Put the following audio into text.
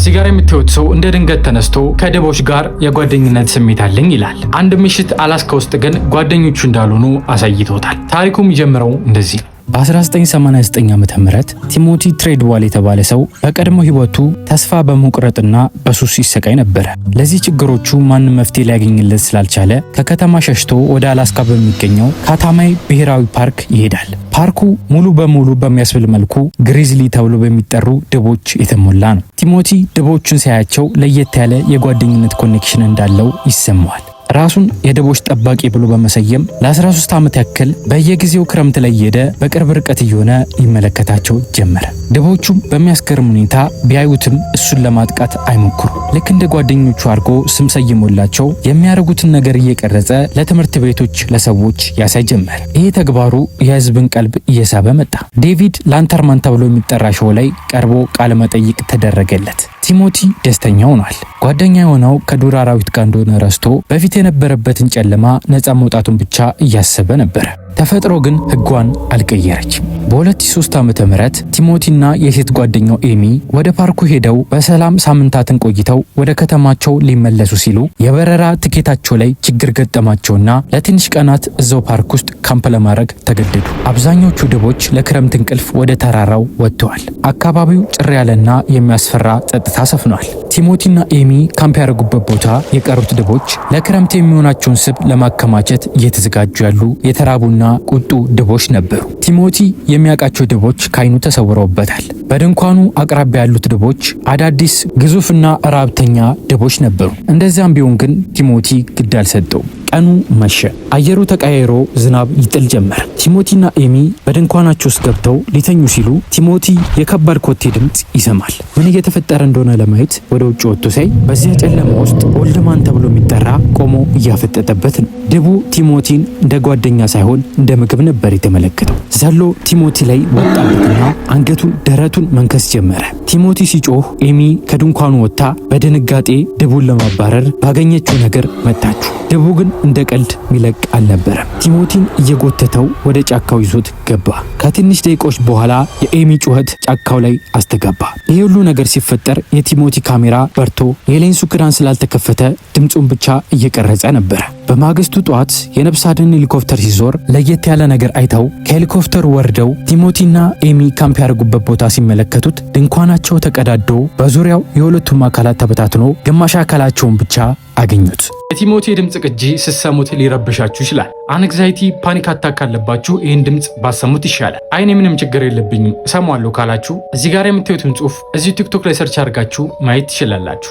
እዚህ ጋር የምታዩት ሰው እንደ ድንገት ተነስቶ ከድቦች ጋር የጓደኝነት ስሜት አለኝ ይላል። አንድ ምሽት አላስካ ውስጥ ግን ጓደኞቹ እንዳልሆኑ አሳይቶታል። ታሪኩ የሚጀምረው እንደዚህ ነው። በ1989 ዓ.ም ቲሞቲ ትሬድዋል የተባለ ሰው በቀድሞ ሕይወቱ ተስፋ በመቁረጥና በሱስ ይሰቃይ ነበረ። ለዚህ ችግሮቹ ማንም መፍትሄ ሊያገኝለት ስላልቻለ ከከተማ ሸሽቶ ወደ አላስካ በሚገኘው ካታማይ ብሔራዊ ፓርክ ይሄዳል። ፓርኩ ሙሉ በሙሉ በሚያስብል መልኩ grizzly ተብሎ በሚጠሩ ድቦች የተሞላ ነው። ቲሞቲ ድቦቹን ሲያያቸው ለየት ያለ የጓደኝነት connection እንዳለው ይሰማዋል። ራሱን የድቦች ጠባቂ ብሎ በመሰየም ለ13 ዓመት ያክል በየጊዜው ክረምት ላይ እየሄደ በቅርብ ርቀት እየሆነ ይመለከታቸው ጀመረ። ድቦቹም በሚያስገርም ሁኔታ ቢያዩትም እሱን ለማጥቃት አይሞክሩ። ልክ እንደ ጓደኞቹ አድርጎ ስም ሰይሞላቸው የሚያደርጉትን ነገር እየቀረጸ ለትምህርት ቤቶች፣ ለሰዎች ያሳይ ጀመር። ይህ ተግባሩ የሕዝብን ቀልብ እየሳበ መጣ። ዴቪድ ሌተርማን ተብሎ የሚጠራ show ላይ ቀርቦ ቃለ መጠይቅ ተደረገለት። ቲሞቲ ደስተኛ ሆኗል። ጓደኛ የሆነው ከዱር አራዊት ጋር እንደሆነ ረስቶ በፊት የነበረበትን ጨለማ ነፃ መውጣቱን ብቻ እያሰበ ነበረ። ተፈጥሮ ግን ሕጓን አልቀየረችም። በ2003 ዓ.ም ቲሞቲና የሴት ጓደኛው ኤሚ ወደ ፓርኩ ሄደው በሰላም ሳምንታትን ቆይተው ወደ ከተማቸው ሊመለሱ ሲሉ የበረራ ትኬታቸው ላይ ችግር ገጠማቸውና ለትንሽ ቀናት እዛው ፓርክ ውስጥ ካምፕ ለማድረግ ተገደዱ። አብዛኞቹ ድቦች ለክረምት እንቅልፍ ወደ ተራራው ወጥተዋል። አካባቢው ጭር ያለና የሚያስፈራ ጸጥታ ሰፍኗል። ቲሞቲና ኤሚ ካምፕ ያደረጉበት ቦታ የቀሩት ድቦች ለክረምት የሚሆናቸውን ስብ ለማከማቸት እየተዘጋጁ ያሉ የተራቡና ቁጡ ድቦች ነበሩ። ቲሞቲ የሚያውቃቸው ድቦች ከአይኑ ተሰውረውበታል። በድንኳኑ አቅራቢያ ያሉት ድቦች አዳዲስ ግዙፍና ረሃብተኛ ድቦች ነበሩ። እንደዚያም ቢሆን ግን ቲሞቲ ግድ አልሰጠውም። ቀኑ መሸ። አየሩ ተቀያይሮ ዝናብ ይጥል ጀመር። ቲሞቲና ኤሚ በድንኳናቸው ውስጥ ገብተው ሊተኙ ሲሉ ቲሞቲ የከባድ ኮቴ ድምፅ ይሰማል። ምን እየተፈጠረ እንደሆነ ለማየት ወደ ውጭ ወጥቶ ሲያይ በዚያ ጨለማ ውስጥ Old Man ተብሎ የሚጠራ ቆሞ እያፈጠጠበት ነው። ድቡ ቲሞቲን እንደ ጓደኛ ሳይሆን እንደ ምግብ ነበር የተመለከተው። ዘሎ ቲሞቲ ላይ ወጣበትና አንገቱን፣ ደረቱን መንከስ ጀመረ። ቲሞቲ ሲጮህ ኤሚ ከድንኳኑ ወጥታ በድንጋጤ ድቡን ለማባረር ባገኘችው ነገር መታችው። ድቡ ግን እንደ ቀልድ ሚለቅ አልነበረም። ቲሞቲን እየጎተተው ወደ ጫካው ይዞት ገባ። ከትንሽ ደቂቆች በኋላ የኤሚ ጩኸት ጫካው ላይ አስተጋባ። ይህ ሁሉ ነገር ሲፈጠር የቲሞቲ ካሜራ በርቶ የሌንሱ ክዳን ስላልተከፈተ ድምፁን ብቻ እየቀረጸ ነበረ። በማግስቱ ጠዋት የነፍስ አድን ሄሊኮፕተር ሲዞር ለየት ያለ ነገር አይተው ከሄሊኮፕተሩ ወርደው ቲሞቲና ኤሚ ካምፕ ያደረጉበት ቦታ ሲመለከቱት ድንኳናቸው ተቀዳዶ በዙሪያው የሁለቱም አካላት ተበታትኖ ግማሽ አካላቸውን ብቻ አገኙት። የቲሞቲ የድምፅ ቅጂ ስትሰሙት ሊረብሻችሁ ይችላል። Anxiety፣ panic attack ካለባችሁ ይህን ድምፅ ባትሰሙት ይሻላል። አይ እኔ ምንም ችግር የለብኝም እሰማዋለሁ ካላችሁ እዚህ ጋር የምታዩትን ጽሑፍ እዚሁ ቲክቶክ ላይ search አድርጋችሁ ማየት ትችላላችሁ።